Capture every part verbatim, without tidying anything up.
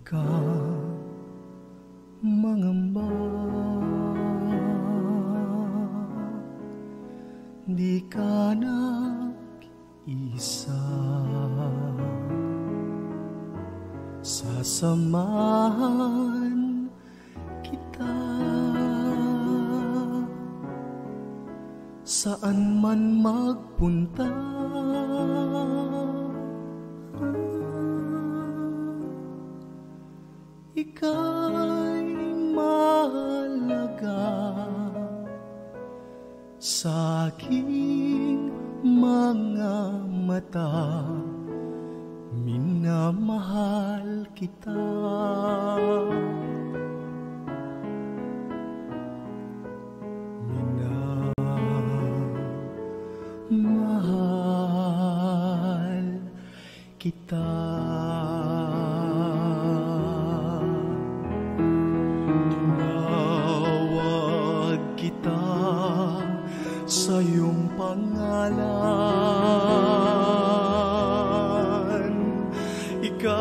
Kang mangamba, di ka nag-isa. Sasamahan kita saan man magpunta. Ika'y mahalaga sa aking mga mata. Minamahal kita. Minamahal kita. Tinawag kita sa iyong pangalan. Ikaw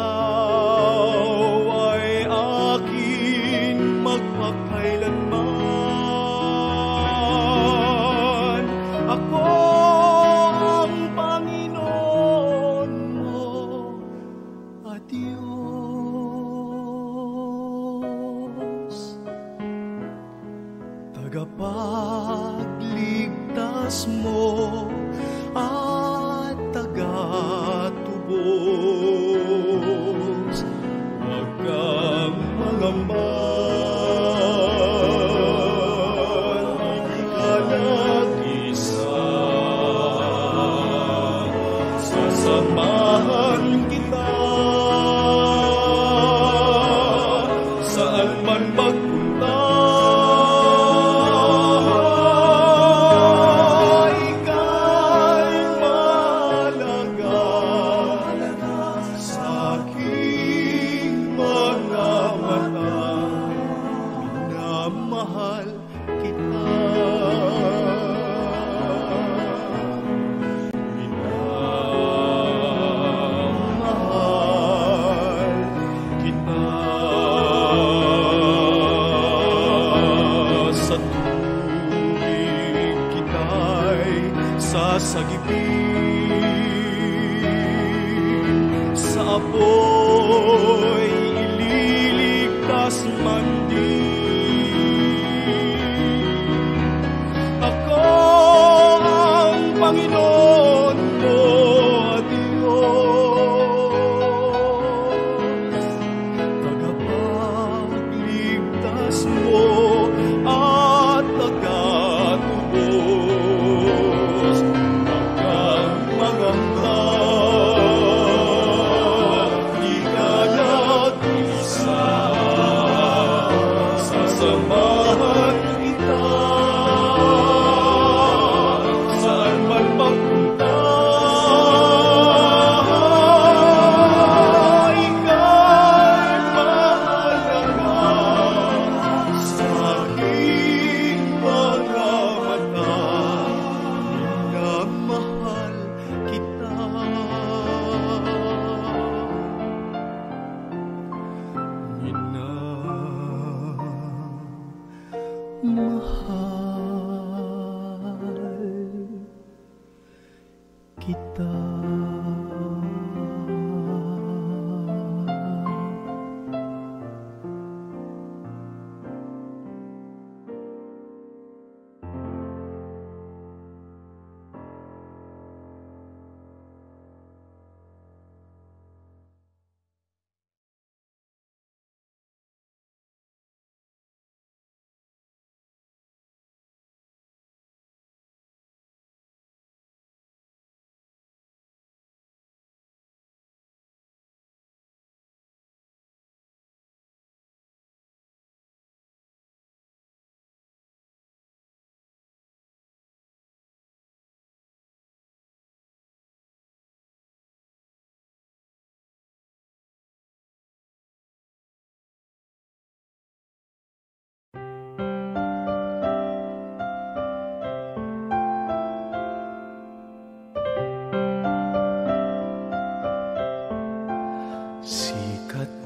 ay akin magpakailanman. Ako ang Panginoon mo, a Dios, tagapagligtas mo at tagatubos. Huwag kang mangamba, di ka nag-isa. Sasamahan kita saan man magpunta. Ika'y mahalaga sa aking mga mata. Minamahal kita. Minamahal kita. Sa tubig kita'y sasagipin, sa apoy ililigtas man din. Ako ang Panginoon mo, Dios, tagapagligtas mo at tagatubos. Huwag kang mangamba, di ka nag-isa. Sasamahan kita saan man magpunta.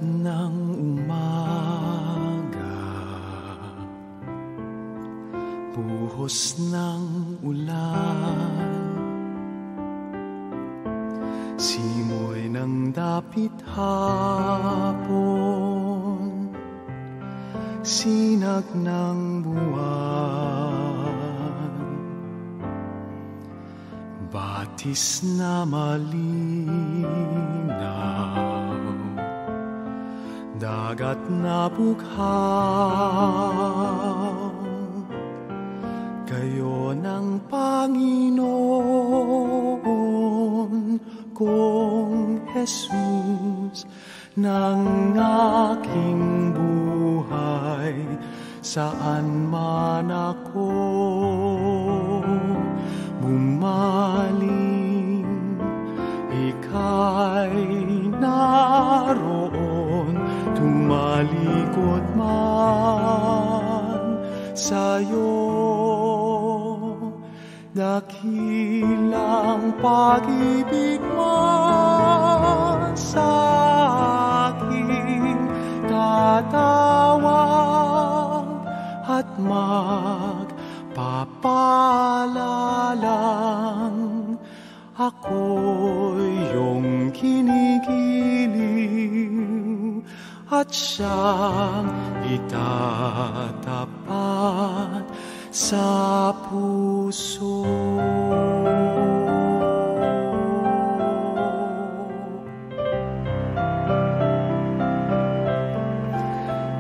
Ng umaga, buhos ng ulan, simoy ng dapit hapon, sinag ng buwan, batis na malinaw, dagat na bughaw, gayon ang Panginoon kong Jesus, ng aking buhay, saan man ako bumaling, ika'y naroon, tumalikod man sa'yo. Dakilang pag-ibig mo sa akin, tatawag at magpapalalang ako'y iyong kinigiliw at siyang itatapat sa puso.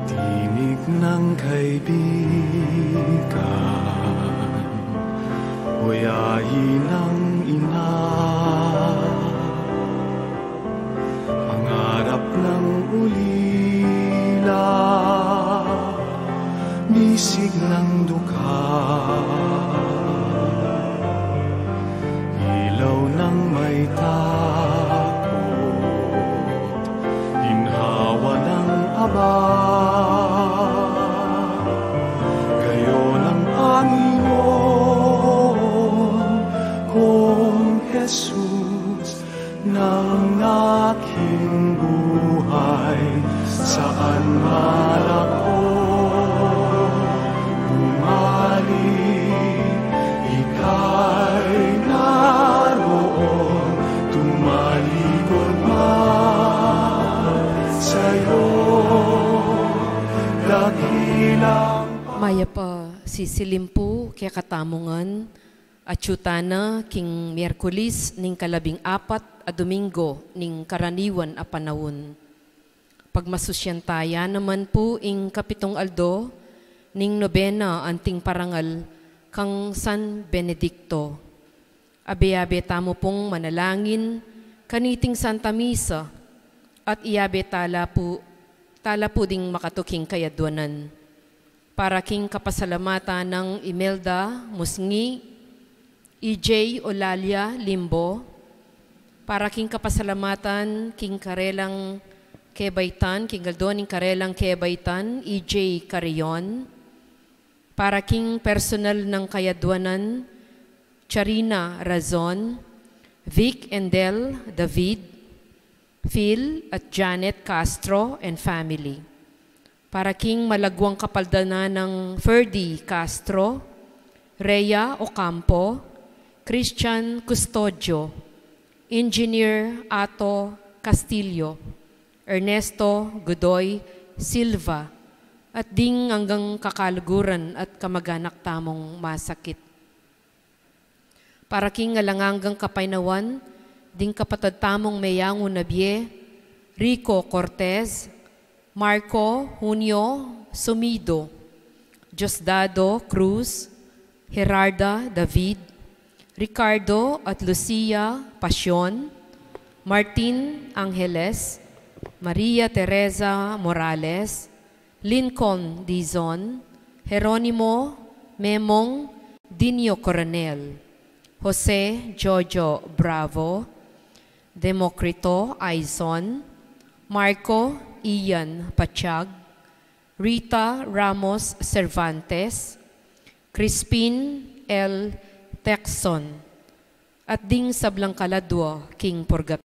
Tinig ng kaibigan, uyahi ng ina, pangarap ng ulila, bisig ng dukha, ilaw ng may takot, ginhawa ng aba, gayon ang Panginoon kong Jesus, ng aking buhay, saan man ako bumalik, ika'y naroon, tumalikod man sa'yo, dakilang Mayap a sisilim pu kekatamu ngan, atyu tana king Miyerkulis ning kalabing apat a Domingo ning karaniwan a panaun. Pagmasusyan taya naman pu ing kapitung aldo ning nobena anting parangal kang San Benedicto. Abe-abe tamu pung manalangin kaniting Santa Misa at iabe tala pu, tala pu ding makatuking kayadwanan. Para king kapasalamatan nang Imelda Musngi, E J Olalia Limbo, para king kapasalamatan king karelang kebaitan, king aldo ning karelang kebaitan, E J Carrion, para king personal nang kayadwanan, Charina Razon, Vic and Del David, Phil at Janet Castro and family. Para king malagwang kapaldanan nang Ferdy Castro, Rhea Ocampo, Christian Custodio, Engineer Ato Castillo, Ernesto Godoy Silva, at ding anggang kakaluguran at kamag-anak tamung masakit. Para king alang anggang kapaynawan ding kapatad tamung meyangu na bie, Rico Cortez, Marco Junio Sumido, Diosdado Cruz, Gerarda David, Ricardo at Lucia Pasion, Martin Angeles, Maria Teresa Morales, Lincoln Dizon, Jeronimo Memong Dinio Coronel, Jose Jojo Bravo, Democrito Aizon, Marco Ian Pachag, Rita Ramos Cervantes, Crispin L Texon, at ding sablang kaladwa king purgatorio.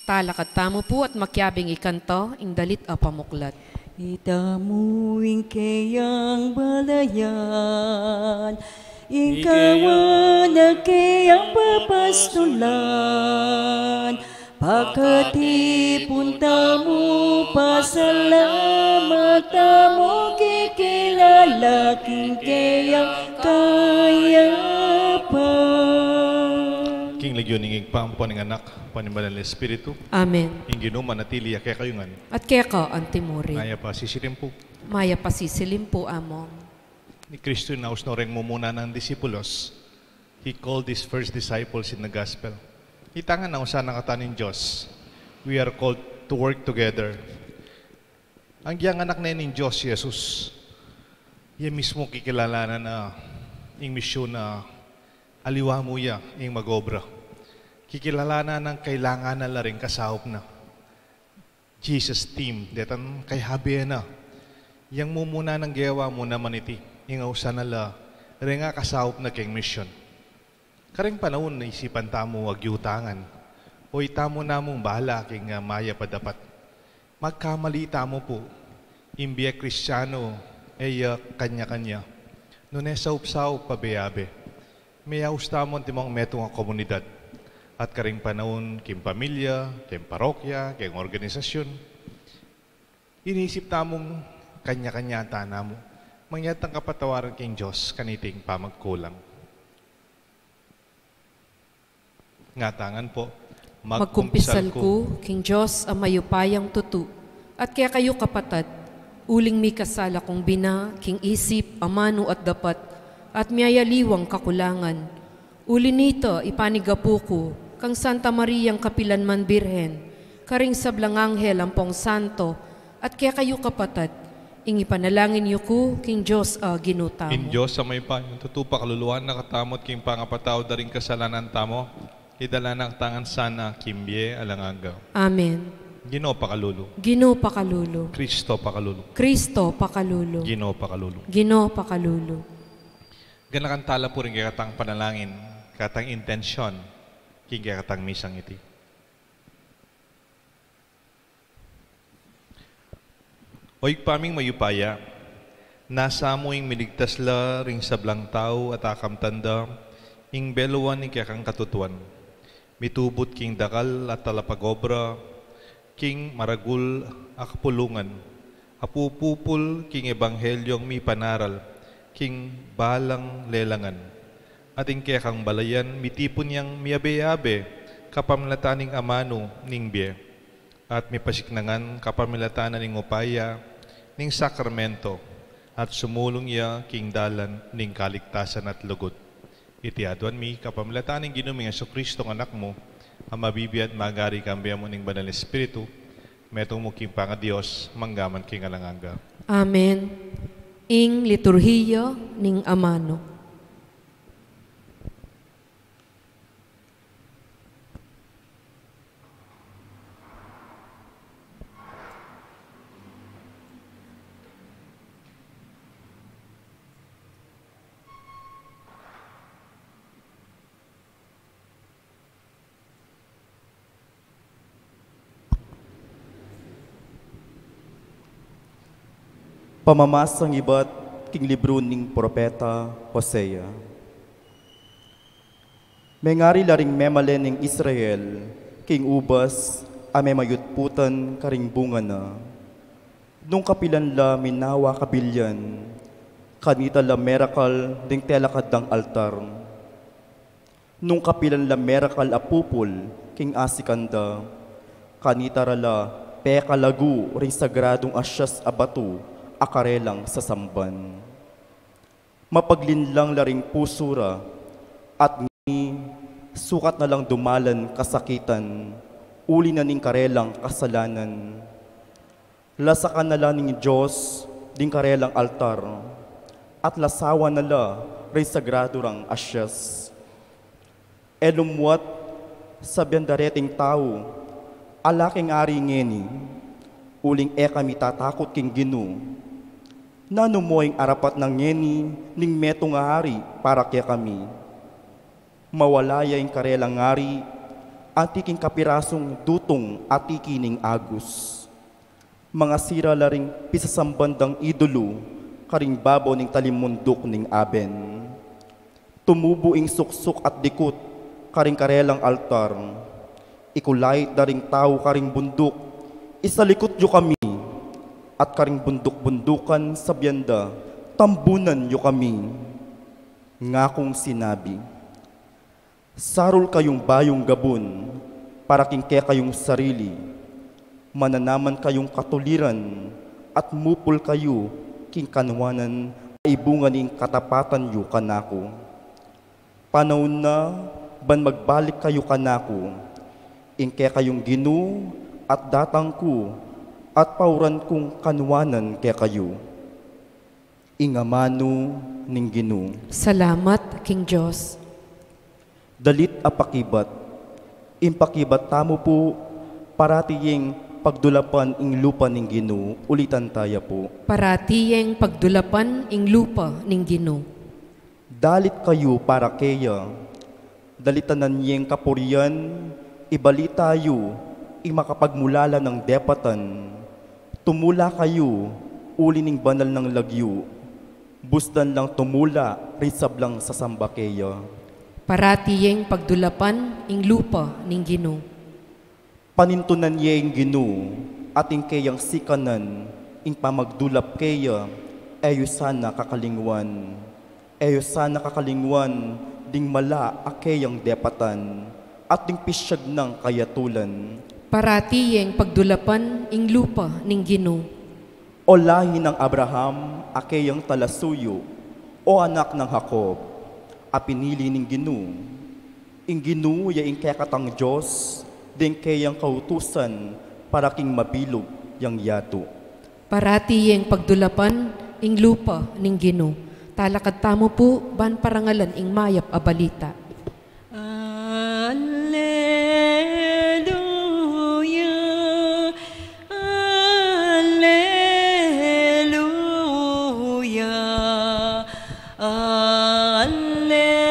Talakad tamu pu at makiabing ikanta ing dalit a pamuklat. Itamu ing keyang balayan, ing kawan a keyang papastulan, pakatipun tamu, pasalamat tamu, kikilala king keyang kayapan. King lagyu ning Ibpa, ampo ning Anak, ampo ning Banal a Espiritu. Amen. Ing Ginu manatili ya kekayu ngan. At keka antimurin. Mayap a sisilim pu. Mayap a sisilim pu, Among. Ni Kristo inaus no reng mumuna nang disipulos. He called his first disciples in the gospel. Ita ngan, ausan na katamu ning Dios. We are called to work together. Agyang anak ne ning Dios i Jesus, ya mismu kikilalanan na ing misyun na aliwa mu ya ing mag-obra. Kikilalanan nang kailangan na la ring kasaup na. Jesus team, detang kayhabe na. Yang mumuna nang gewa mu naman iti, ing ausan na la reng kasaup na king misyun. Kareng panaun na isipan tamu agyutangan, o itamu namung bala king, ah, mayap a dapat. Magkamali tamu pu, ing bie Kristiano, e ya kanya-kanya. Nune saup-saup, pabe-abe. Meyaus tamu antimong metung a komunidad. At kareng panaun, king pamilya, king parokya, king organisasyun. Inisip tamung kanya-kanya tana mu. Mangyari tang kapatawaran king Dios, kaniting pamagkulang. Ngatamu ngan pu. Magkumpisal ku king Dios a mayupayang tutu, at kekayu kapatad, uling mikasala kung bina king isip, amanu at dapat, at miyayaliwang kakulangan. Uli nita, ipanigapu ku kang Santa Mariang kapilan man Birhen, karing sablang anghel ampong santo, at kekayu kapatad, ing ipanalangin yu ku king Dios a Ginu tamu. Ing Dios a mayupayang tutu pakaluluan na katamu at king pangapatawad da ring kasalanan tamu, idala na katamu ngan sana king bie alang angga. Amen. Ginu pakalulu. Ginu pakalulu. Kristo pakalulu. Kristo pakalulu. Ginu pakalulu. Ginu pakalulu. Ganakan tala pu ring kekatang panalangin, kekatang intensyon, king kekatang misang iti. O Ibpa ming mayupaya, nasa mu ing miligtas la ring sablang tau at akamtan da ing beluan ning kekang katutuan. Mitubud king dakal a talapag-obra, king maragul a kapulungan, a pupupul king ebanghelyung mipanaral king balang lelangan. At ing kekang balayan mitipun yang miyabe-abe kapamilatan ning amanu ning bie. At mipasiknangan kapamilatan na ning upaya ning sakramento, at sumulung ya king dalan ning kaligtasan at lugud. Iti aduan mi kapamilatan ning Ginu ming Jesucristo, ing Anak mu, a mabibie at magari kambe mu ning Banal Espiritu, metung mu king pangaDios, mangga man king alang angga. Amen. Ing liturhiya ning amanu. Pamamasang ibat king libru ning propeta Hosea. Mengari la ring memalen ning Israel king ubas a memayutputan karing bunga na. Nung kapilan la minawa kabilyan, kanita la merakal ding telakad dang altar. Nung kapilan la merakal a pupul king asikan da, kanita ra la pekalagu ring sagradung asyas a batu a karelang sasamban. Mapaglinlang la ring pusu ra, at ngeni sukat na lang dumalan kasakitan, uli na ning karelang kasalanan. Lasakan na la ning Dios ding karelang altar, at lasawan na la ring sagrado rang asyas. E lumuat sabian da reting tau, "Ala keng ari ngeni," uling e kami tatakut king Ginu. Nanu mo ing arapat na ngeni ning metung a ari para kekami? Mawala ya ing karelang ari, anti king kapirasung dutung atiki ning agus. Mangasira la ring pisasamban dang idulu karing babaw ning talimunduk ning Aven. Tumubu ing suksuk at dikut karing karelang altar. Ikulait da ring tau karing bunduk, "Isalikut yu kami!" At karing bunduk-bundukan sabian da, "Tambunan yu kami!" Ngakung sinabi, "Sarul kayung bayung gabun para king kekayung sarili, mananaman kayung katuliran at mupul kayu king kanuanan a ibunga ning katapatan yu kanaku. Panaun na ban magbalik kayu kanaku, ing kekayung Ginu at datang ku at pauran kung kanuanan kekayu." Ing amanu ning Ginu. Salamat king Dios. Dalit a pakibat. Ing pakibat tamu pu, parati yeng pagdulapan ing lupa ning Ginu, ulitan taya pu. Parati yeng pagdulapan ing lupa ning Ginu. Dalit kayu para keya, dalitanan yeng kapurian, ibalita yu ing makapagmulala nang depatan. Tumula kayu uli ning banal nang lagyu, busdan lang tumula ring sablang sasamba keya. Parati yeng pagdulapan ing lupa ning Ginu. Panintunan ye ing Ginu, at ing keyang sikanan, ing pamagdulap keya, e yu sana kakalingwan. E yu sana kakalingwan ding mala a keyang depatan, at ding pisyag nang kayatulan. Parati yeng pagdulapan ing lupa ning Ginu. O lahi nang Abraham a keyang talasuyu, o anak nang Jacob a pinili ning Ginu. Ing Ginu ya ing kekatang Dios, ding keyang kautusan para king mabilug yang yatu. Parati yeng pagdulapan ing lupa ning Ginu. Talakad tamu pu ban parangalan ing mayap a balita. Alleluia, alleluia, alleluia,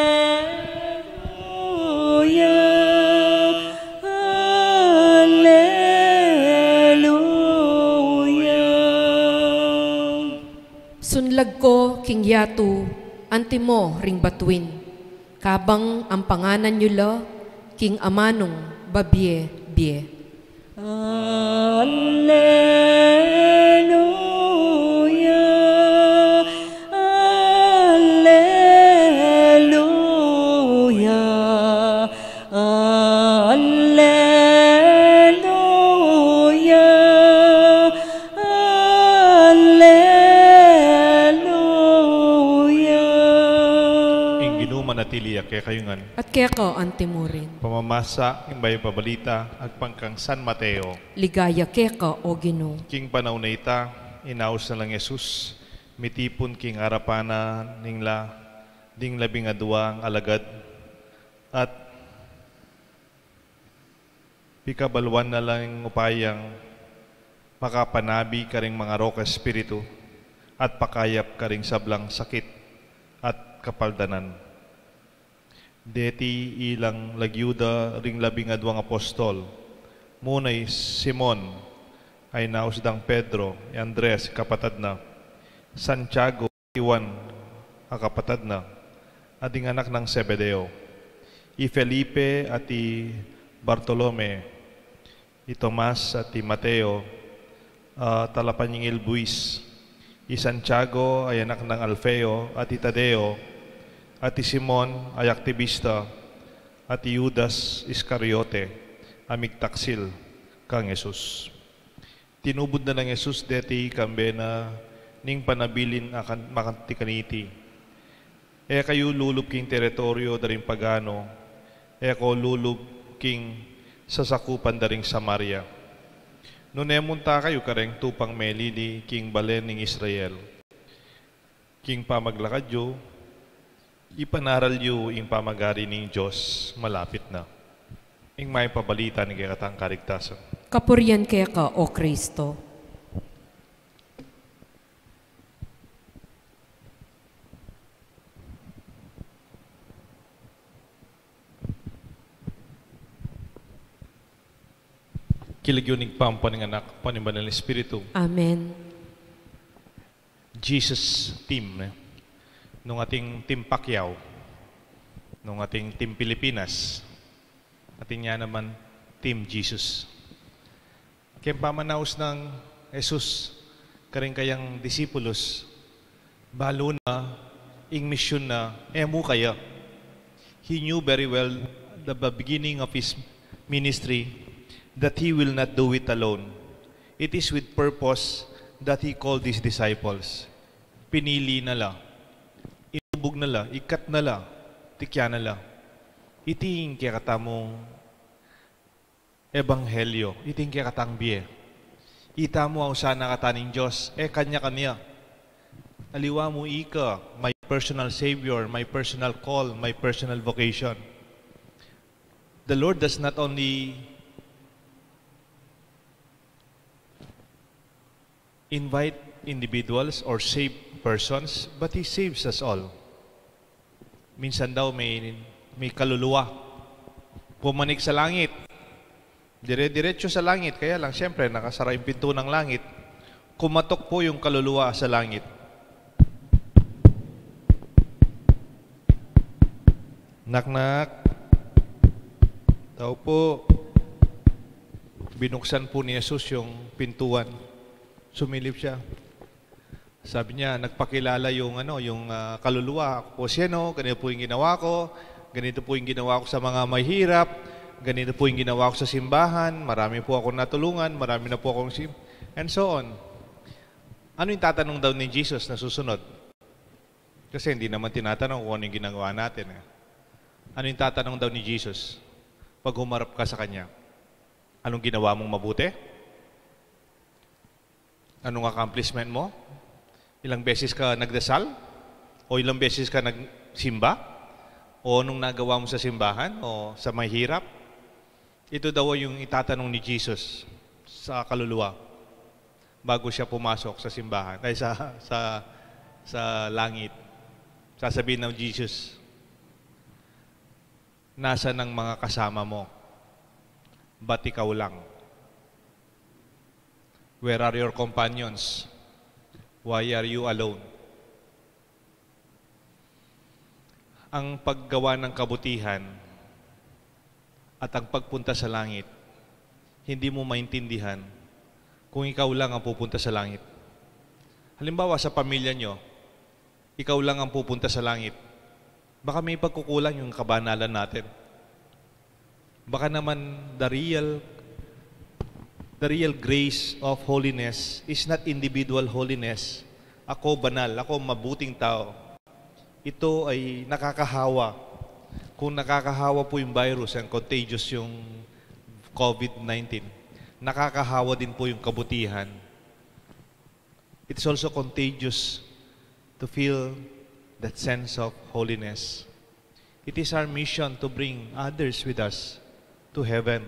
alleluia. Sunlag ko king yatu antimo ring batuin, kabang ampanganan yu la king amanung babie-bie. Alleluia, alleluia, alleluia, alleluia. Ing Ginu manatili ya kekayu ngan. At keka antimurin. Pamamasa king Mayap a Balita agpang kang San Mateo. Ligaya keka, O Ginu. King panaun a ita, inaus na lang Jesus, mitipun king arapan na ning la, ding labing aduang alagad, at pikabaluan na lang upayang makapanabi karing mangarok a espiritu at pakayap karing sablang sakit at kapaldanan. Deti ilang lagyu da ring labing aduang apostol, muna i Simon, a inaus dang Pedro, i Andres, kapatad na, Santiago, i Juan a kapatad na, a ding anak nang Zebedeo, i Felipe at i Bartolome, i Tomas at i Mateo, a talapanyingil buis, i Santiago a anak nang Alfeo at i Tadeo, at i Simon a aktibista, at i Judas Iscariote, a migtaksil kang Jesus. Tinubud na nang Jesus deti kambe na ning panabilin a kan-, makanti kaniti, "E kayu lulub king teritoryo da ring pagano, e ko lulub king sasakupan da ring Samaria. Nune munta kayu kareng tupang melili king balen ning Israel. King pamaglakad yu, ipanaral yu ing pamagari ning Dios malapit na." Ing Mayap a Balita ning kekatang kaligtasan. Kapurian keka, O Kristo. Lagyu ning Ibpa, ampo ning Anak, ampo ning Banal a Espiritu. Amen. Jesus team, eh. Nung atin Team Pacquiao, nung atin Team Pilipinas, atin ya naman Team Jesus. Keng pamanaus nang Jesus karing kayang disipulus, balu na ing misyun na, e mu kaya. He knew very well the beginning of his ministry that he will not do it alone. It is with purpose that he called his disciples. Pinili na la, inubug na la, ikat na la, tikyan na la. Iti ing kekatamung ebanghelyo, iti ing kekatang bie. Ita mu, ausan na kata ning Dios, e kanya-kanya. Aliwa mu ika, my personal savior, my personal call, my personal vocation. The Lord does not only invite individuals or save persons, but He saves us all. Minsan daw may, may kaluluwa pumanik sa langit. Dire-diretso sa langit, kaya lang, siyempre, nakasara yung pinto ng langit. Kumatok po yung kaluluwa sa langit. Knock, knock. Tao po. Binuksan po ni Jesus yung pintuan. Sumilip siya. Sabi niya, nagpakilala yung, ano, yung, ah, kaluluwa. "Ako po si ano, ganito po yung ginawa ko, ganito po yung ginawa ko sa mga mahirap, ganito po yung ginawa ko sa simbahan, marami po akong natulungan, marami na po akong sim-," and so on. Ano yung tatanong daw ni Jesus na susunod? Kasi hindi naman tinatanong kung ano yung ginagawa natin, eh. Ano yung tatanong daw ni Jesus pag humarap ka sa kanya? "Anong ginawa mong mabuti? Anong accomplishment mo? Ilang beses ka nagdasal? O ilang beses ka nagsimba? O anong nagawa mo sa simbahan o sa mahirap?" Ito daw yung itatanong ni Jesus sa kaluluwa bago siya pumasok sa simbahan, ay, sa, sa, sa langit. Sasabihin ng Jesus, "Nasaan ang mga kasama mo? Ba't ikaw lang? Where are your companions? Why are you alone?" Ang paggawa ng kabutihan at ang pagpunta sa langit, hindi mo maintindihan kung ikaw lang ang pupunta sa langit. Halimbawa, sa pamilya nyo, ikaw lang ang pupunta sa langit. Baka may pagkukulang yung kabanalan natin. Baka naman the real, the real grace of holiness is not individual holiness. "Ako banal, ako mabuting tao." Ito ay nakakahawa. Kung nakakahawa po yung virus, ang contagious yung COVID nineteen, nakakahawa din po yung kabutihan. It is also contagious to feel that sense of holiness. It is our mission to bring others with us to heaven.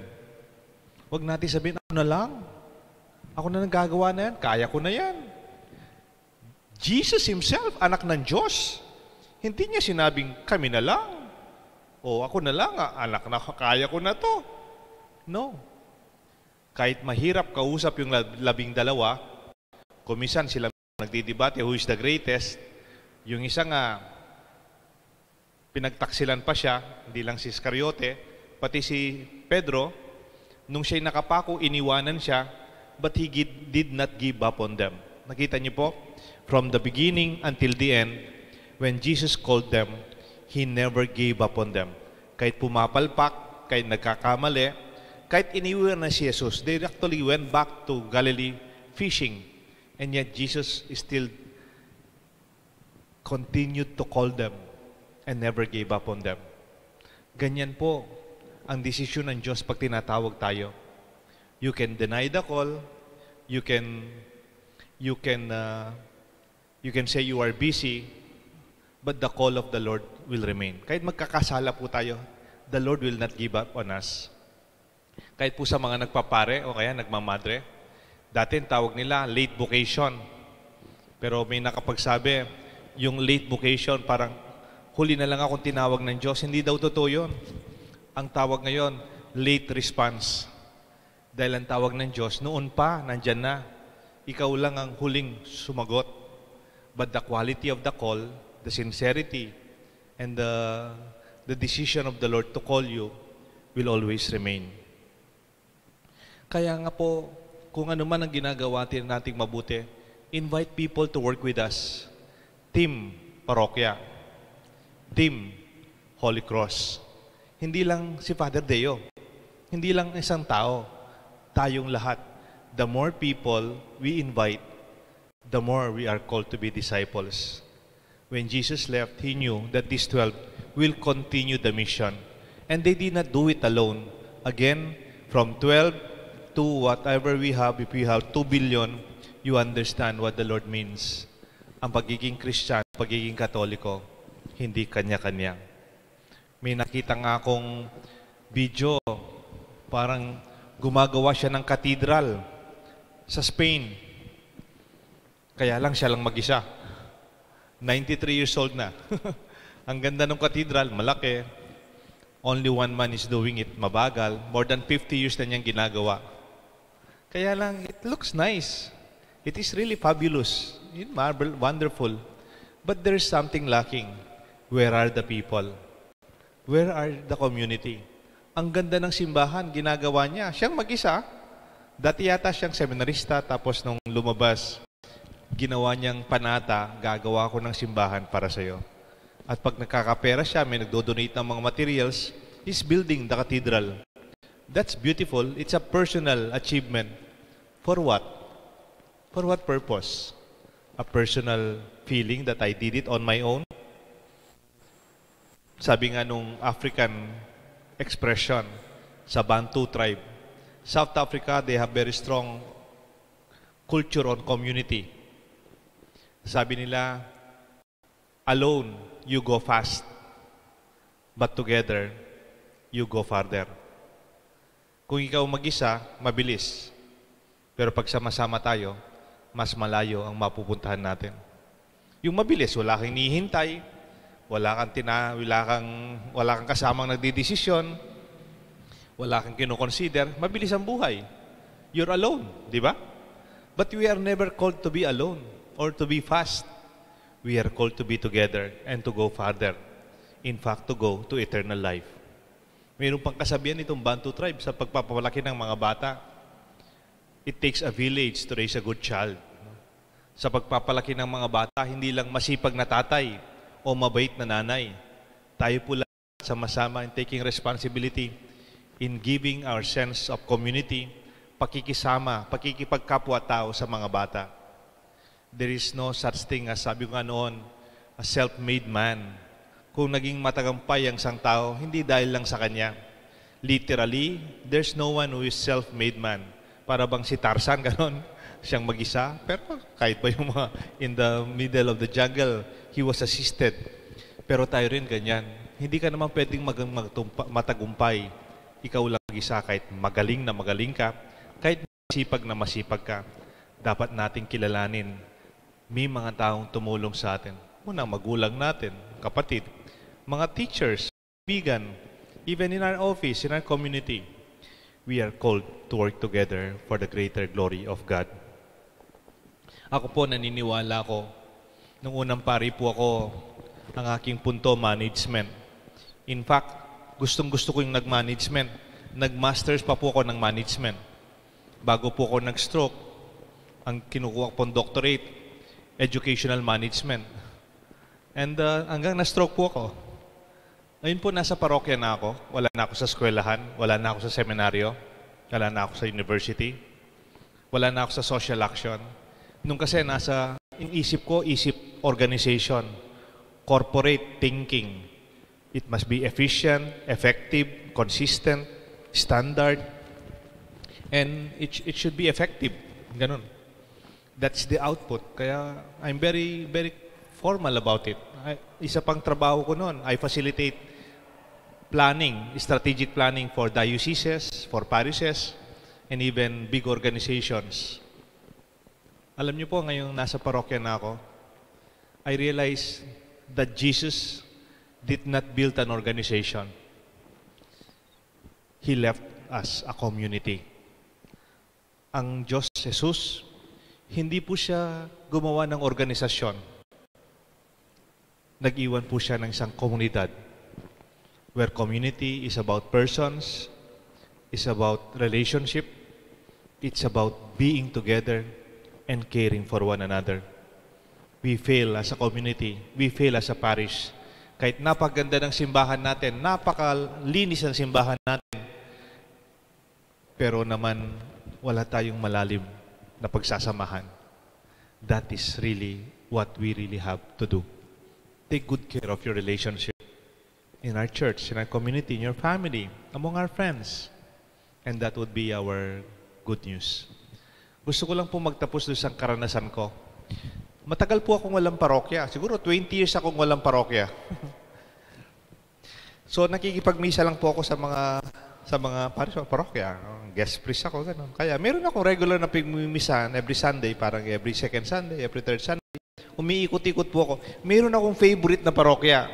Huwag natin sabihin, "Ako na lang. Ako na nagagawa na yan. Kaya ko na yan." Jesus himself, anak ng Diyos, hindi niya sinabing, "Kami na lang. O, ako na lang, ah, anak na, kaya ko na 'to." No. Kahit mahirap kausap yung lab-, labing dalawa, kung minsan sila nagdidebate, who is the greatest, yung isa nga, pinagtaksilan pa siya, hindi lang si Iscariote, pati si Pedro, nung siya'y nakapako, iniwanan siya, but he gi-, did not give up on them. Nakita niyo po? From the beginning until the end, when Jesus called them, he never gave up on them. Kahit pumapalpak, kahit nagkakamali, kahit iniwan na si Jesus, they actually went back to Galilee fishing. And yet Jesus still continued to call them and never gave up on them. Ganyan po ang desisyon ng Diyos pag tinatawag tayo. You can deny the call, you can, you can, uh, you can say you are busy, but the call of the Lord will remain. Kahit magkakasala po tayo, the Lord will not give up on us. Kahit po sa mga nagpapare o kaya nagmamadre, dati ang tawag nila late vocation. Pero may nakapagsabi, yung late vocation, parang huli na lang akong tinawag ng Diyos. Hindi daw totoo yun. Ang tawag ngayon, late response. Dahil ang tawag ng Diyos, noon pa, nandyan na. Ikaw lang ang huling sumagot. But the quality of the call, the sincerity, and the, the decision of the Lord to call you will always remain. Kaya nga po, kung ano man ang ginagawa natin, nating mabuti, invite people to work with us. Team Parokya, Team Holy Cross. Hindi lang si Father Deo, hindi lang isang tao, tayong lahat. The more people we invite, the more we are called to be disciples. When Jesus left, he knew that these twelve will continue the mission. And they did not do it alone. Again, from twelve to whatever we have, if we have two billion, you understand what the Lord means. Ang pagiging Kristiyan, pagiging Katoliko, hindi kanya-kanya. May nakita nga akong video, parang gumagawa siya ng katedral sa Spain. Kaya lang siya lang mag-isa. Ninety-three years old na. Ang ganda ng katedral, malaki. Only one man is doing it, mabagal. More than fifty years na niyang ginagawa. Kaya lang, it looks nice. It is really fabulous. Yun, marvel, wonderful. But there's something lacking. Where are the people? Where are the community? Ang ganda ng simbahan, ginagawa niya. Siyang mag-isa. Dati yata siyang seminarista, tapos nung lumabas, ginawa niyang panata, "Gagawa ko ng simbahan para sa'yo." At pag nagkakapera siya, may nagdo-donate ng mga materials, he's building the cathedral. That's beautiful. It's a personal achievement. For what? For what purpose? A personal feeling that I did it on my own? Sabi nga nung African expression sa Bantu tribe, South Africa, they have very strong culture on community. Sabi nila, "Alone, you go fast, but together, you go farther." Kung ikaw mag-isa, mabilis. Pero pag sama-sama tayo, mas malayo ang mapupuntahan natin. Yung mabilis, wala kang hinihintay, wala kang, tina, wala kang, wala kang kasamang nagdidesisyon, wala kang kinoconsider, mabilis ang buhay. You're alone, di ba? But we are never called to be alone or to be fast. We are called to be together and to go farther. In fact, to go to eternal life. Mayroon pang kasabihan itong Bantu tribe sa pagpapalaki ng mga bata. It takes a village to raise a good child. Sa pagpapalaki ng mga bata, hindi lang masipag na tatay o mabait na nanay. Tayo po lahat sama-sama in taking responsibility, in giving our sense of community, pakikisama, pakikipagkapwa-tao sa mga bata. There is no such thing as, sabi ko nga noon, a self-made man. Kung naging matagumpay ang isang tao, hindi dahil lang sa kanya. Literally, there's no one who is self-made man. Para bang si Tarzan, ganon, siyang mag-isa. Pero kahit pa yung mga in the middle of the jungle, he was assisted. Pero tayo rin ganyan. Hindi ka naman pwedeng mag-, magtumpa-, matagumpay. Ikaw lang mag-isa, kahit magaling na magaling ka, kahit masipag na masipag ka, dapat nating kilalanin, may mga taong tumulong sa atin. Una, magulang natin, kapatid, mga teachers, kaibigan, even in our office, in our community, we are called to work together for the greater glory of God. Ako po, naniniwala ko, nung unang pari po ako, ang aking punto, management. In fact, gustong-gusto ko yung nag-management. Nag-masters pa po ako ng management. Bago po ako nag-stroke, ang kinukuha ko pong doctorate, educational management. And, uh, hanggang na-stroke po ako. Ngayon po, nasa parokya na ako. Wala na ako sa eskwelahan, wala na ako sa seminaryo, wala na ako sa university, wala na ako sa social action. Nung kasi nasa, yung isip ko, isip organization, corporate thinking. It must be efficient, effective, consistent, standard, and it, sh-, it should be effective. Ganun. That's the output. Kaya I'm very, very formal about it. I, isa pang trabaho ko noon, I facilitate planning, strategic planning for dioceses, for parishes, and even big organizations. Alam niyo po, ngayong nasa parokya na ako, I realize that Jesus did not build an organization. He left us a community. Ang Diyos, Jesus, hindi po siya gumawa ng organisasyon. Nag-iwan po siya ng isang komunidad where community is about persons, is about relationship, it's about being together and caring for one another. We fail as a community, we fail as a parish. Kahit napaganda ng simbahan natin, napakalinis ng simbahan natin, pero naman wala tayong malalim na pagsasamahan. That is really what we really have to do. Take good care of your relationship in our church, in our community, in your family, among our friends. And that would be our good news. Gusto ko lang po magtapos doon sa karanasan ko. Matagal po akong walang parokya. Siguro twenty years akong walang parokya. So, nakikipagmisa lang po ako sa mga, sa mga parish o parokya. Guest priest ako, ganun. Kaya meron akong regular na pagmimisahan every Sunday, parang every second Sunday, every third Sunday. Umiikot-ikot po ako. Meron akong favorite na parokya.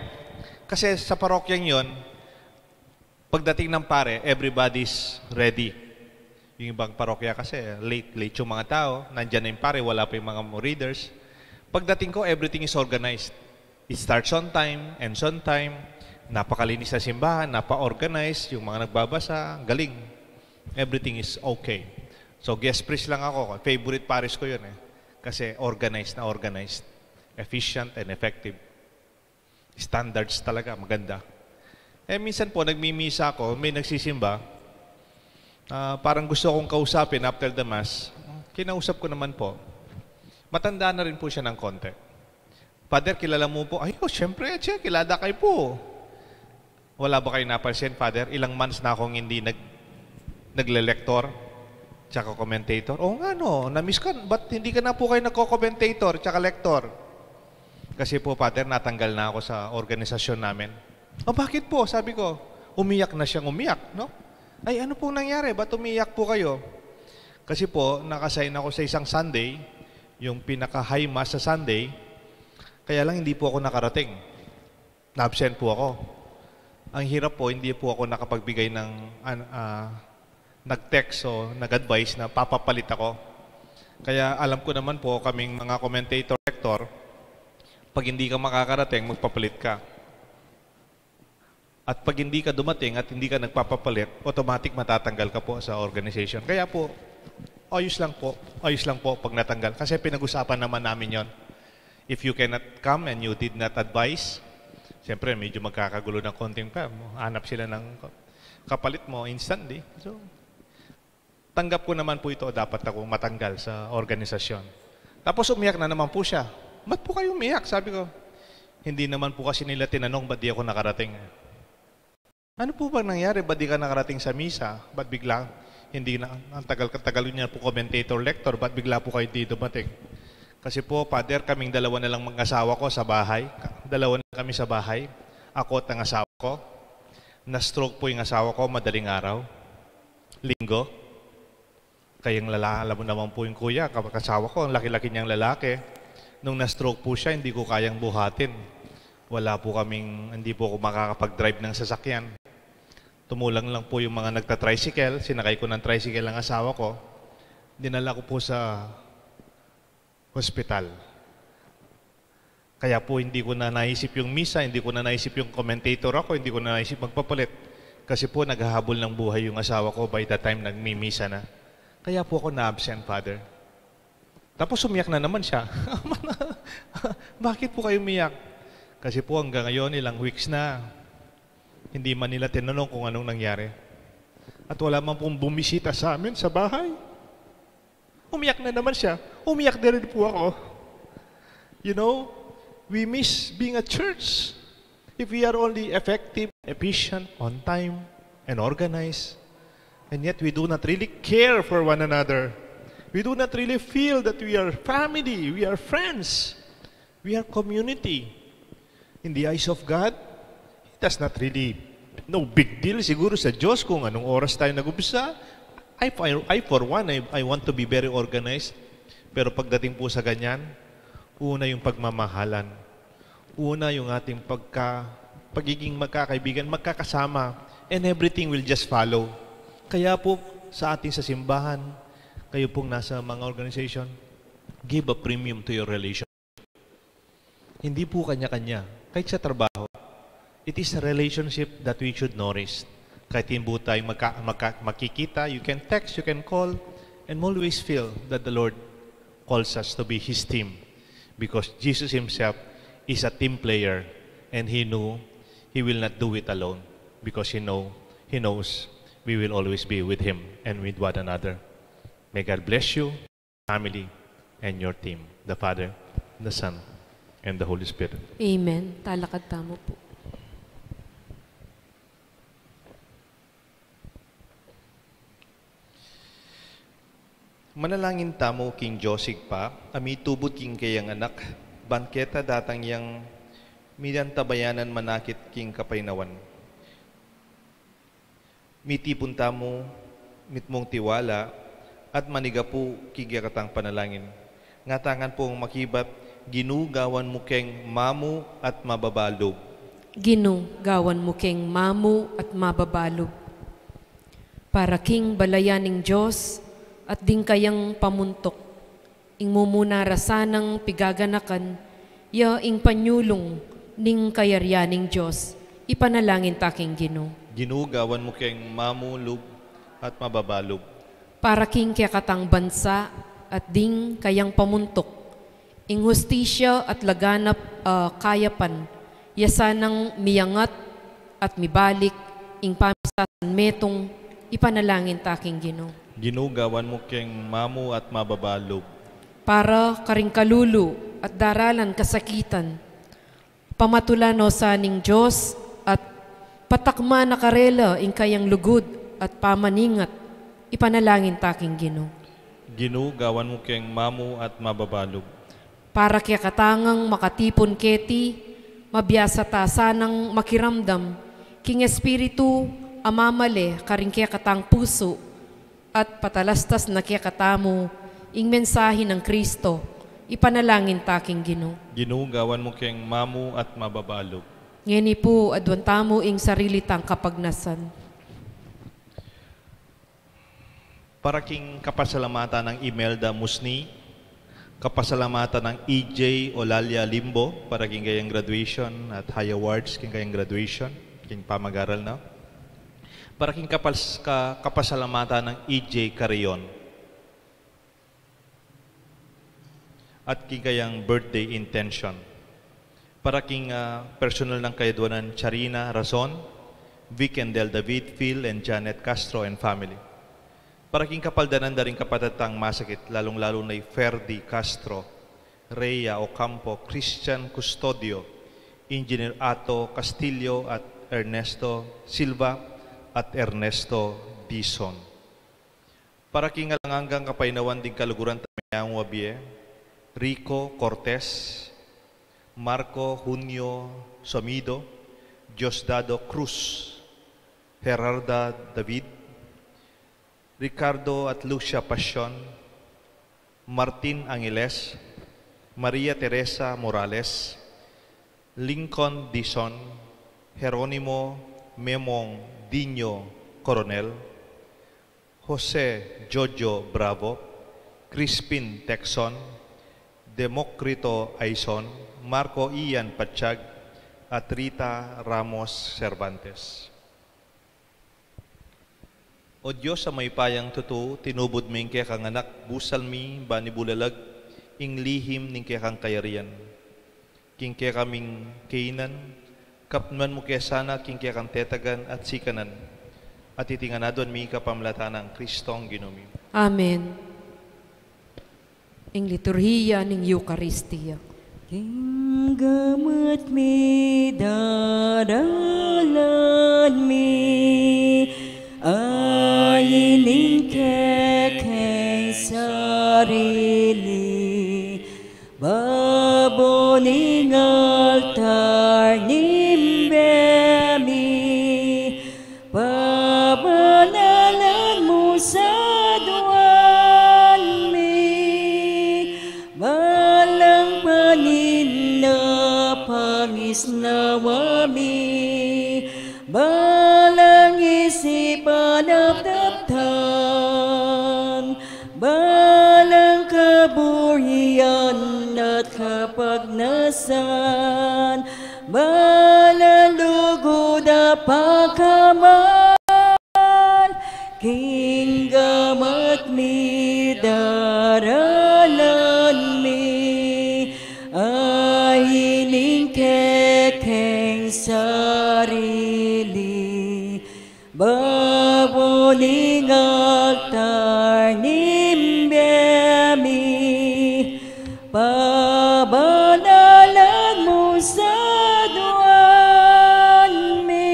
Kasi sa parokyang yon, pagdating ng pare, everybody's ready. Yung ibang parokya kasi, late, late yung mga tao. Nandyan na yung pare, wala pa yung mga readers. Pagdating ko, everything is organized. It starts on time, ends on time. Napakalinis na simbahan, napa-organize, yung mga nagbabasa, ang galing. Everything is okay. So, guest priest lang ako. Favorite parish ko yun eh. Kasi organized na organized. Efficient and effective. Standards talaga, maganda. Eh, minsan po, nagmimisa ako, may nagsisimba. Ah, parang gusto kong kausapin after the mass. Kinausap ko naman po. Matanda na rin po siya ng konti. "Father, kilala mo po?" "Ay, oh, syempre, siya, kilala kayo po." "Wala ba kayo napansin, Father? Ilang months na akong hindi nag-, nagle-lector, tsaka commentator." "Oo nga, no. Na-miss ka. Ba't hindi ka na po kayo nagko-commentator, tsaka lector?" "Kasi po, Father, natanggal na ako sa organisasyon namin." "Ah, bakit po?" sabi ko. Umiyak na siyang umiyak, no? "Ay, ano pong nangyari? Ba't umiyak po kayo?" "Kasi po, nakasign ako sa isang Sunday, yung pinaka-high mass sa Sunday, kaya lang hindi po ako nakarating. Na-absent po ako. Ang hirap po, hindi po ako nakapagbigay ng, an-, ah, nag-text o nag-advise na papapalit ako. Kaya alam ko naman po, kaming mga commentator, lector, pag hindi ka makakarating, magpapalit ka. At pag hindi ka dumating at hindi ka nagpapapalit, automatic matatanggal ka po sa organization. Kaya po, ayos lang po, ayos lang po pag natanggal. Kasi pinag-usapan naman namin yon. If you cannot come and you did not advise, siyempre, medyo magkakagulo ng konting pa. Hanap sila ng kapalit mo instantly." So, tanggap ko naman po ito, dapat ako matanggal sa organisasyon. Tapos umiyak na naman po siya. "Ba't po kayo umiyak?" sabi ko. "Hindi naman po kasi nila tinanong ba't di ako nakarating." "Ano po bang nangyari? Ba't di ka nakarating sa misa? Ba't bigla, hindi na, ang tagal-tagal niya po commentator lector, ba't bigla po kayo di dumating?" "Kasi po, Father, kaming dalawa na lang mag-asawa ko sa bahay. Ka-, dalawa na kami sa bahay. Ako at ang asawa ko. Na-stroke po yung asawa ko madaling araw. Linggo." Kayang lala-, alam mo naman po yung kuya, kap-, kasawa ko, ang laki-laki niyang lalaki. Nung na-stroke po siya, hindi ko kayang buhatin. Wala po kaming, hindi po ako makakapag-drive ng sasakyan. Tumulang lang po yung mga nagta-tricycle, sinakay ko ng tricycle ang asawa ko. Dinala ko po sa hospital. Kaya po hindi ko na naisip yung misa, hindi ko na naisip yung commentator ako, hindi ko na naisip magpapalit. Kasi po naghahabol ng buhay yung asawa ko by the time nagmimisa na. Kaya po ako na-absent, Father. Tapos umiyak na naman siya. "Bakit po kayo umiyak?" "Kasi po hanggang ngayon, ilang weeks na, hindi man nila tinanong kung anong nangyari. At wala man pong bumisita sa amin sa bahay." Umiyak na naman siya. Umiyak din po ako. You know, we miss being a church. If we are only effective, efficient, on time, and organized, and yet we do not really care for one another, we do not really feel that we are family, we are friends, we are community. In the eyes of God, it does not really, no big deal siguro sa Diyos kung anong oras tayo nag-umpisa. I, I, I, for one, I, I want to be very organized. Pero pagdating po sa ganyan, una yung pagmamahalan. Una yung ating pagka-, pagiging magkakaibigan, magkakasama. And everything will just follow. Kaya po, sa ating sa simbahan, Kayo pong nasa mga organization, give a premium to your relation. Hindi po kanya-kanya. Kahit sa trabaho, it is a relationship that we should nourish. Kahit hindi po tayo magka, magka, makikita, you can text, you can call, and always feel that the Lord calls us to be His team. Because Jesus Himself is a team player, and He knew He will not do it alone. Because He know, He knows we will always be with Him and with one another. May God bless you, family, and your team, the Father, the Son, and the Holy Spirit. Amen. Talakad tamu po. Manalangin tamu king Dios Ibpa, a mitubud king kayang Anak, ban keta datang yang midantabayanan manakit king kapaynawan. Mitipun tamu mitmung tiwala at manigapu king kekatang panalangin. Ngatangan pung makibat, Ginu, gawan mu keng mamu at mababa lub. Ginu, gawan mu keng mamu at mababa lub. Para king balayan ning Dios at ding kayang pamuntuk. Ing mumuna ra sanang pigaganakan, ya ing panyulung ning kayarian ning Dios, ipanalangin ta king Ginu. Ginu, gawan mu keng mamu lub at mababa lub. Para king kekatang bansa at ding kayang pamuntuk, ing hustisya at laganap a kayapan, ya sanang miyangat at mibalik ing pamisasan metung, ipanalangin ta king Ginu. Ginu, gawan mu keng mamu at mababa lub. Para karing kalulu at daralan kasakitan, pamatulan no sa ning Dios at patakman na karela ing kayang lugud at pamaningat, ipanalangin ta king Ginu. Ginu, gawan mu keng mamu at mababa lub. Para kekatang makatipun keti, mabiasa ta sanang makiramdam king Espiritu a mamale karing kekatang pusu at patalastas na kekatamu ing mensahe nang Kristo, ipanalangin ta king Ginu. Ginu, gawan mu keng mamu at mababa lub. Ngeni pu, aduan tamu ing sarili tang kapagnasan. Para king kapasalamatan nang Imelda Musni, kapasalamatan nang E J Olalia Limbo, para king kayang graduation at high awards king kayang graduation, king pamagaral na. Para king kapas-, ka-, kapasalamatan nang E J Carrion. At king kayang birthday intention. Para king, ah, personal nang kayaduanan Charina Razon, Vic and Del David, Phil and Janet Castro and family. Para king kapaldanan da ring kapatad tang masakit, lalung-lalu na i Ferdy Castro, Rhea Ocampo, Christian Custodio, Engineer Ato Castillo at Ernesto Silva at Ernesto Dizon. Para king alang anggang kapaynawan ding kaluguran tang mayamung abie, Rico Cortez, Marco Junio Somido, Diosdado Cruz, Gerarda David, Ricardo at Lucia Pasion, Martin Angeles, Maria Teresa Morales, Lincoln Dizon, Jeronimo Memong Dino Coronel, Jose Jojo Bravo, Crispin Tecson, Democrito Aison, Marco Ian Patsyag, at Rita Ramos Cervantes. O Dios a mayupayang tutu, tinubud mu ing kekang Anak, busal mi ban ibulalag ing lihim ning kekang kayarian. King kekaming kainan, kapnuan mu ke sana king kekang tetagan at sikanan, at iti ngan aduan mi kapamilatan nang Kristong Ginu mi. Amen. Ing liturhiya ning Eukaristia. King gamat mi, daralan mi, ain ing kekeng sarili, babo ning altar ning bie mi, pabanalan mu sa aduan mi, balang paninda pangisnawa mi, balang isipan at daptan, san, balang lugud a pakamal, king gamat mi daralan mi, a ining kekeng sarili, babo ning altar ning bie mi, pabanalan mu sa duan mi.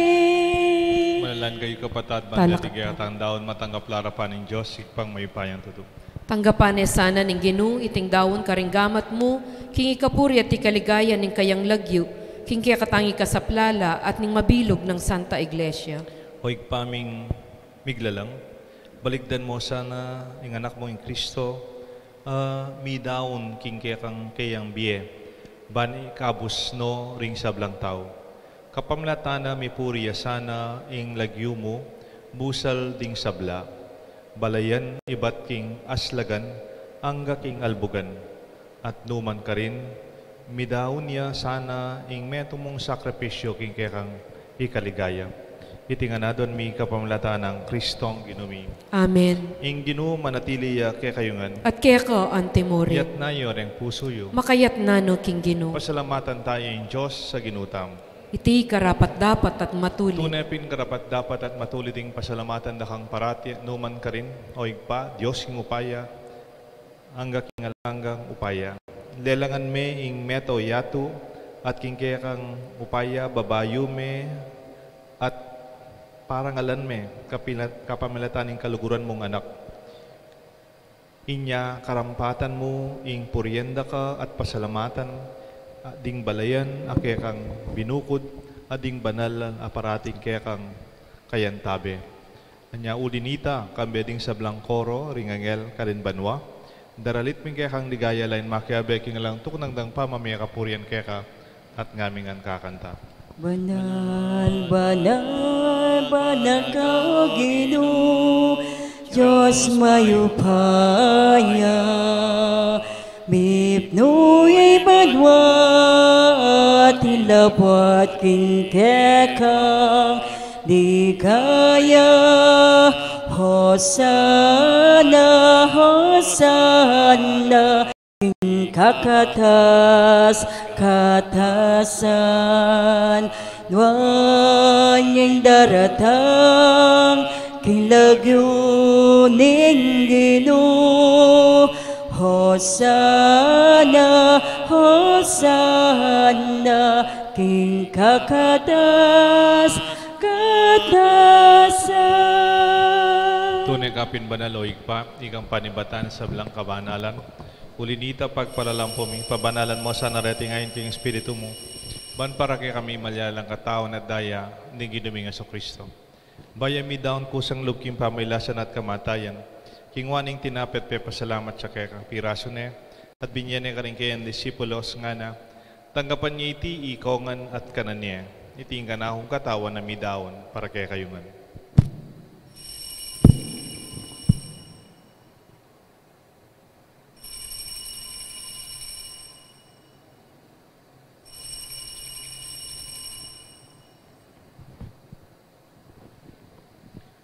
Manalan kayu kapatad, ban dati kekatang daun matanggap la arapan ning Dios, Ibpang mayupayang tutu. Tanggapan ne sana ning Ginu iting daun karing gamat mu, king ikapuri at ikaligaya ning kayang lagyu, king kekatang ikasaplala at ning mabilug nang Santa Iglesia. O Ibpa ming miglalang, balikdan mu sana ing Anak mu ing Kristo, a midaun king kekang kayang bie, ban ikabus no ring sablang tau. Kapamilatan na mipuri ya sana ing lagyu mu, busal ding sabla, balayan ibat king aslagan, angga king albugan. At numan karin, midaun ya sana ing metung mung sakripisyu king kekang ikaligaya. Iti ngan aduan mi kapamilatan nang Kristong Ginu mi. Amen. Ing Ginu manatili ya kekayu ngan. At keka antimurin. Iyatas yu reng pusu yu. Makayatas no king Ginu. Pasalamatan taya ing Dios a Ginu tamu. Iti karapat-dapat at matulid. Tune pin karapat-dapat at matulid ing pasalamatan da kang parati, numan karin, O Ibpa, Dios king upaya, angga king alang anggang upaya. Lelangan me ing mete o yatu, at king kekang upaya babayu me, at parangalan me, kapila-, kapamilatan ning kaluguran mung Anak. Inya karampatan mu ing purian da ka at pasalamatan, a, ding balayan a kekang binukud, a ding banal a parating kekang kayantabe. Anya uli nita, kambe ding sablang koro ring anghel karin banua, daralit mi ing kekang ligaya lain makiabe king alang tuknang dang pamamie kapurian keka, at ngamin ngan kakanta. Banal, banal, banal ka, O Ginu, Dios mayupaya, mipnu ya ing banua at ing labuad king kekang ligaya. Hosana, Hosana, king kakatas-katasan, nuan ing daratang king lagyu ning Ginu. Hosana, Hosana, king kakatas-katasan. Tune ka pin banal, O Ibpa, ikang panibatan sablang kabanalan. Uli nita, pagpalalam pu mi, pabanalan mu sana reting ain king Espiritu mu, ban para kekami malyalang katawan at daya ning Ginu ming Jesucristo. Bayu mi daun kusang lub king pamailasan at kamatayan, kinua ne ing tinape at pepasalamat ya keka, pirasu ne, at binie ne karing kayang disipulos, ngana: Tanggapan ye iti ikong ngan at kanan ye. Iti ing kanakung katawan a midaun para kekayu ngan.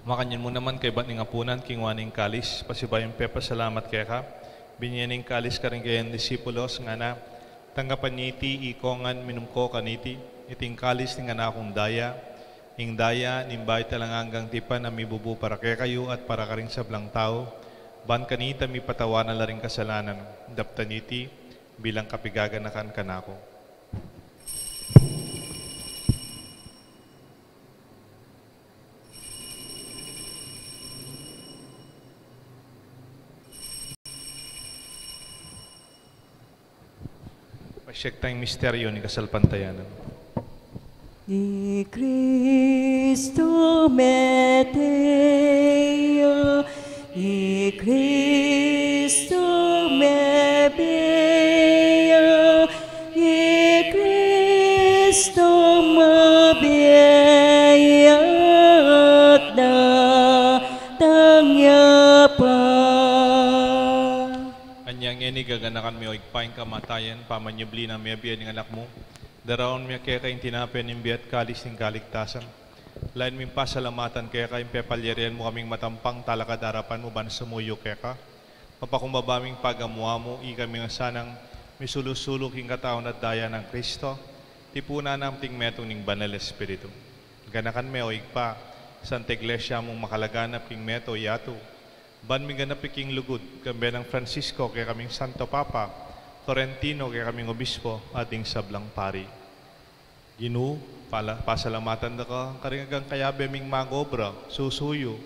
Makanyan mu naman kaybat ning apunan, kinua ne ing kalis, pasibayu yang pepasalamat keka, binie ne ing kalis karing kayang disipulos, ngana: Tanggapan ye iti ikong ngan, minum ko kaniti, iti ing kalis ning kanakung daya, ing daya ning bayu at alang anggang tipan a mibubu para kekayu at para karing sablang tau, ban kanita mipatawanan la ring kasalanan. Daptan ye iti bilang kapaganakan kanaku. Pasyag tang misteryu ning kasalpantayanan. I Kristu mete ya, i Kristu mebie ya, i Kristu mebie ya, datang ya pa. Anya Ngeni gaganakan mi, o Ibpa, ing kamatayan pamanyubli nang mebie ning Anak mu. Daraun mi keka ing tinape ning bie at kalis ning kaligtasan. Lain ming pasalamatan keka ing pepalyarian mu kaming matampang talakad king arapan mu ban sumuyu keka. Mapakumbaba ming pagamu-amu, ikami ngan sanang misulu-sulu king katawan at daya nang Kristo, tipunan na kaming metung ning Banal Espiritu. Ganakan me, o Ibpa, Santa Iglesia mung makalaganap king meto yatu, ban miganap ya king lugud, kambe nang Francisco, kekaming Santo Papa, Florentino, kekaming Obispo, at ding sablang pari. Ginu, pala-, pasalamatan da ka karing agang kayabe ming mag-obra, susuyu,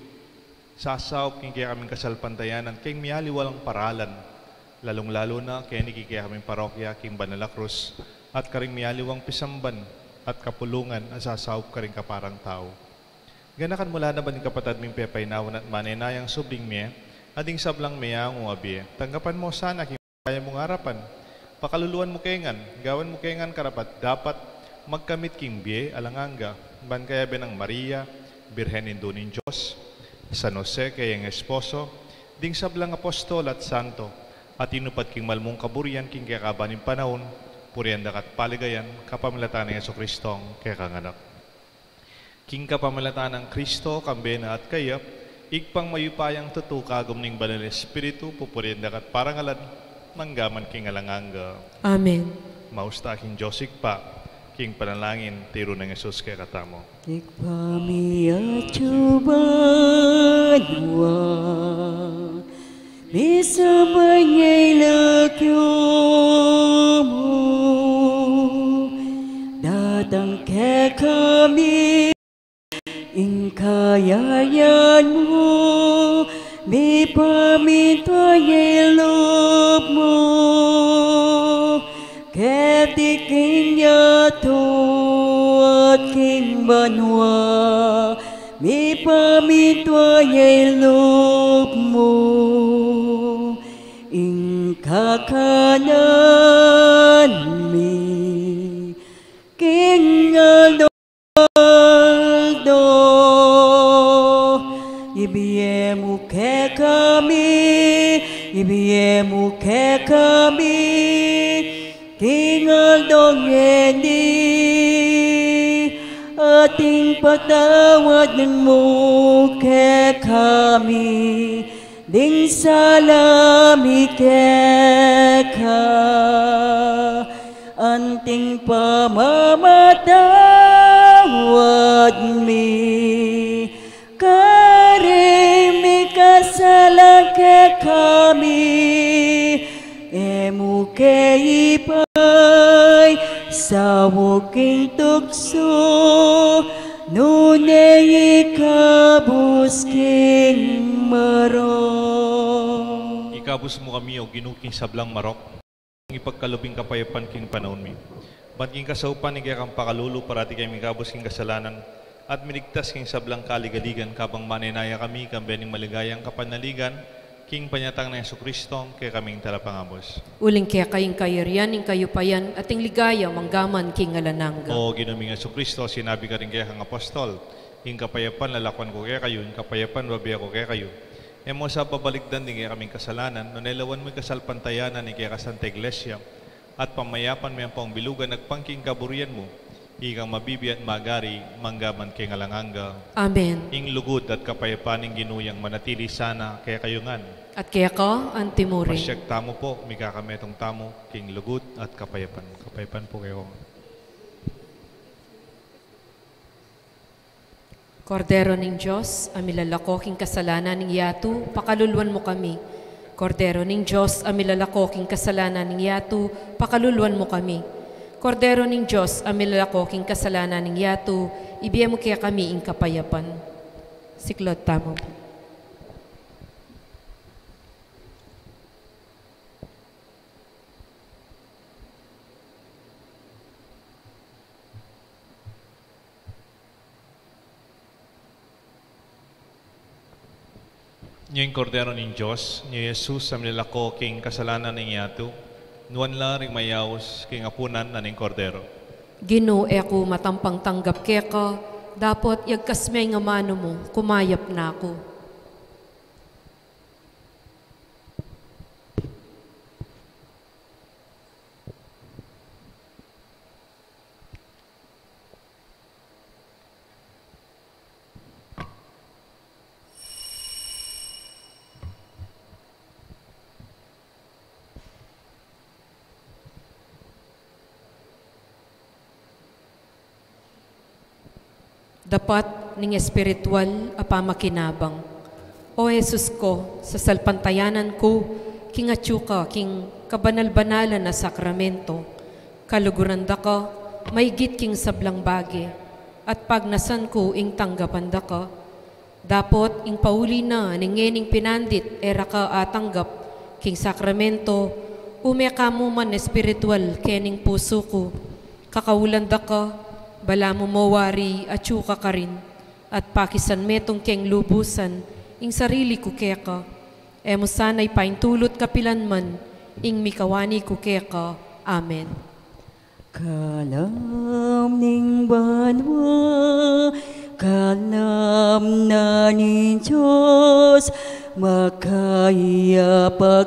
sasaup king kekaming kasalpantayanan, king mialiwang paralan, lalung-lalu na keni king kekaming parokya, king Banal a Krus, at karing mialiwang pisamban at kapulungan a sasaup karing kaparang tau. Ganakan mu la naman ding kapatad ming pepainawa at manenayang subling mie, at ding sablang meangu a bie. Tanggapan mu sana king kaya mung arapan. Pakaluluan mu ke ngan, gawan mu ke ngan karapat-dapat magkamit king bie alang angga, ban kayabe nang Maria, Birhen Indu ning Dios, San Jose, keyang esposo, ding sablang apostol at santo, a tinupad king malmung kaburian king kekaban ning panaun, purian da ka at paligayan, kapamilatan nang Jesucristong kekang Anak. King kapamilatan nang Kristo, kambe na at kaya, Ibpang mayupayang tutu, kagum ning Banal Espiritu, pupurian da ka at parangalan, mangga man king alang angga. Amen. Maus ta king Dios Ibpa, king panalangin tiru nang Jesus kekatamu. Ibpa mi atsu banua, misamban ya ing lagyu mu, datang kekami ing kayarian mu, mipamintuan ya ing lub mu, keti king yatu at king banua, mipamintuan ya ing lub mu. Ing kakanan mi king aldo-aldo, ibie mu kekami, ibie mu kekami king aldo ngeni, at ipatawad mu kekami ding sala mi keka, anting pamamatawad mi karing mikasala kekami. E mu ke ipaisaul king tuksu, nune ikabus king marok. Ikabus mu kami, O Ginu, king sablang marok, ipagkalub ing kapayapan king panaun mi. Ban king kasaupan ning kekang pakalulu, parati kaming ikabus king kasalanan, at miligtas king sablang kaligaligan, kabang manenaya kami king bie ning maligayang kapanaligan, king panyatang nang Jesucristong kekaming Talapangabus. Uling keka ing kayarian, ing kayupayan, at ing ligaya, mangga man king alang angga. O Ginu ming Jesucristo, sinabi mu karing kekang apostol, ing kapayapan lalakuan ku kekayu, ing kapayapan bibie ku kekayu. E mu sa babalikdan ding kekaming kasalanan, nune lawan mu ing kasalpantayanan ning kekang Santa Iglesia, at pamayapan me ampong bilugan agpang king kaburian mu, ikang mabibie at magari, mangga man king alang angga. Amen. Ing lugud at kapayapan ning Ginu yang manatili sana kekayu ngan. At keka antimurin. Pasiag tamu pu, mikakametung tamu king lugud at kapayapan. Kapayapan pu kekayu. Kordero ning Dios, a milalako king kasalanan ning yatu, pakaluluan mu kami. Kordero ning Dios, a milalako king kasalanan ning yatu, pakaluluan mu kami. Kordero ning Dios, a milalako king kasalanan ning yatu, ibie mu kekami ing kapayapan. Siklaud tamu. Ini ing Kordero ning Dios, ini i Jesus a milalako king kasalanan ning yatu, nuan la ring mayaus king apunan na ning Kordero. Ginu, e ku matampang tanggap keka, dapot yagkas me ing amanu mu, kumayap na ku. Dapat ning espiritual a pamakinabang. O Jesus ko, sasalpantayanan ku king atyu ka king kabanal-banalan a sakramento, kaluguran da ka maigit king sablang bage, at pagnasan ku ing tanggapan da ka. Dapot ing pauli na ning ngening pinandit e ra ka atanggap king sakramento, ume ka mu man espiritual kening pusu ku. Kakaulan da ka, balamu mo wari atyu ka karin, at pakisan metung keng lubusan ing sarili ku keka. E mu sana ipaintulut kapilan man ing mikawani ku keka. Amen. Kalam ning banua, kalam na ning Dios, makayapag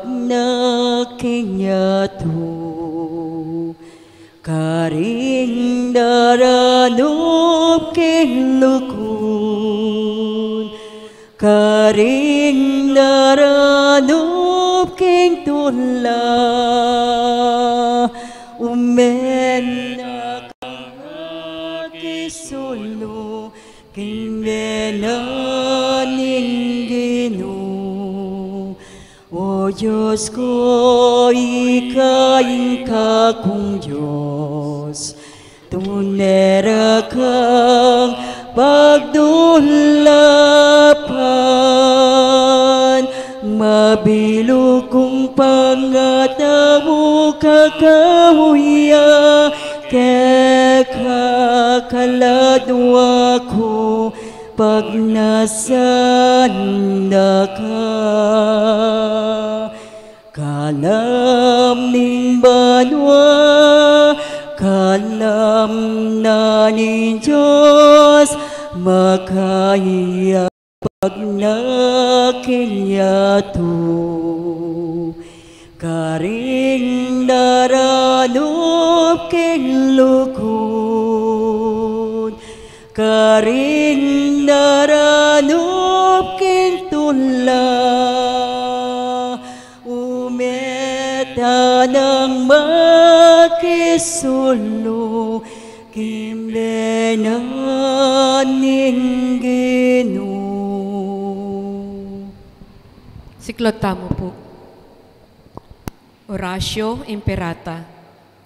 na king yatu. Karing daranup king lukun, karing daranup king tula, ume na kang makisulu king bie na ning Ginu. O Dios ko, ika ing kakung Dios, tune ra kang pagdulapan, mabilug kung pangatamu kakauya, keka kaladua ku pagnasan da ka. Kalam ning banua, kalam na ning Dios, makayapag na king yatu. Karing daranup king lukun, karing daranup king tula, ume ta nang makisulu king bie na ning Ginu. Siklaud tamu pu. Oratio Imperata.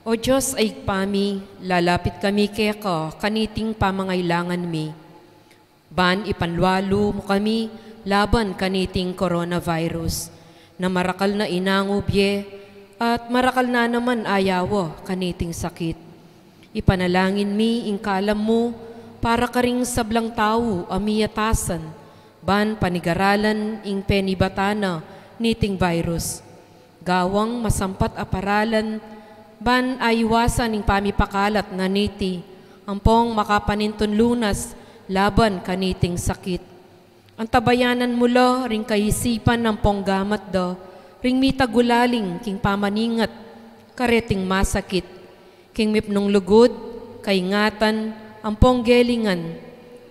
O Dios a Ibpa mi, lalapit kami keka kaniting pamangailangan mi, ban ipanlualu mu kami laban kaniting coronavirus, na marakal na inangu bie at marakal na naman ayawa kaniting sakit. Ipanalangin mi ing kalam mu para karing sablang tau a miyatasan ban panigaralan ing penibatan na niting virus, gawang masampat a paralan ban aiwasan ing pamipakalat na niti, ampong makapanintun lunas laban kaniting sakit. Antabayanan mu la ring kaisipan ampong gamat da ring mitagulaling king pamaningat kareting masakit, king mipnung lugud, kaingatan, ampong gelingan.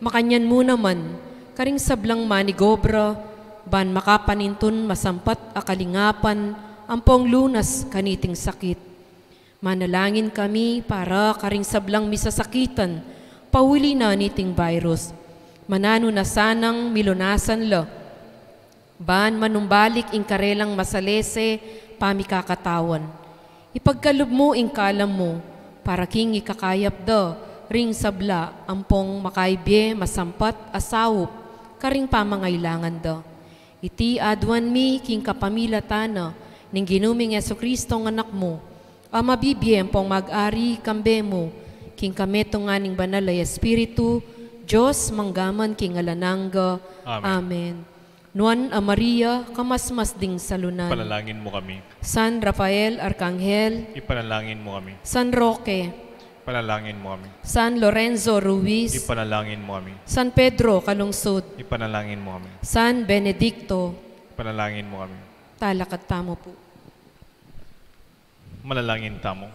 Makanyan mu naman karing sablang manigobra ban makapanintun masampat a kalingapan ampong lunas kaniting sakit. Manalangin kami para karing sablang misasakitan pauli na niting virus. Mananu na sanang milunasan la ban manumbalik ing karelang masalese pamikakatawan. Ipagkalub mu ing kalam mu para king ikakayap da ring sabla ampong makaibie masampat a saup karing pamangailangan da. Iti aduan mi king kapamilatan na ning Ginu ming Jesucristo nga Anak mu, a mabibie ampong mag-ari kambe mu king kametungan ning Banal a Espiritu, Dios mangga man king alang angga. Amen. Amen. Nuan a Maria, kamasmas ding salunan. Ipanalangin mu kami. San Rafael Arkanghel. Ipanalangin mu kami. San Roque. Ipanalangin mu kami. San Lorenzo Ruiz. Ipanalangin mu kami. San Pedro Calungsod. Ipanalangin mu kami. San Benedicto. Ipanalangin mu kami. Talakad tamu pu. Manalangin tamu.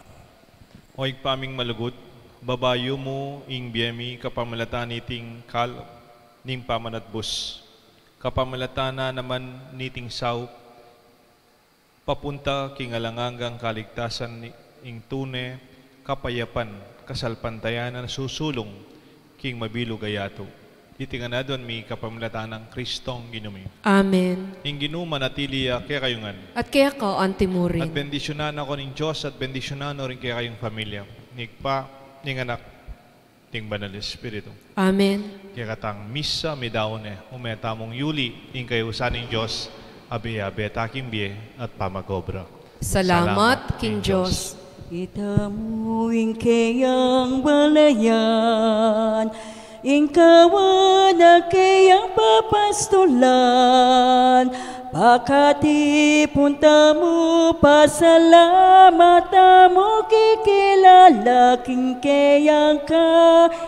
O Ibpa ming malugud, babayu mu ing bie mi kapamilatan niting kalub ning pamanatbus, kapamilatan na naman niting saup, papunta king alang anggang kaligtasan ni, ing tune, kapayapan, kasalpantayanan a susulung king mabilug a yatu. Iti ngan aduan mi kapamilatan nang Kristong Ginu mi. Amen. Ing Ginu manatili ya kekayu ngan. At keka antimurin. At bendisyunan na kayu ning Dios, at bendisyunan no rin kekayung pamilya. Ning Ibpa, ning Anak, ning Banal Espiritu. Amen. Kekatang misa, midaun ne, ume tamung yuli ing kayusan ning Dios, abe-abe ta king bie at pamag-obra. Salamat king Dios. Itamu ing keyang balayan, ing kawan a keyang papastulan, pakatipun tamu, pasalamat tamu, kikilala king keyang kayapan.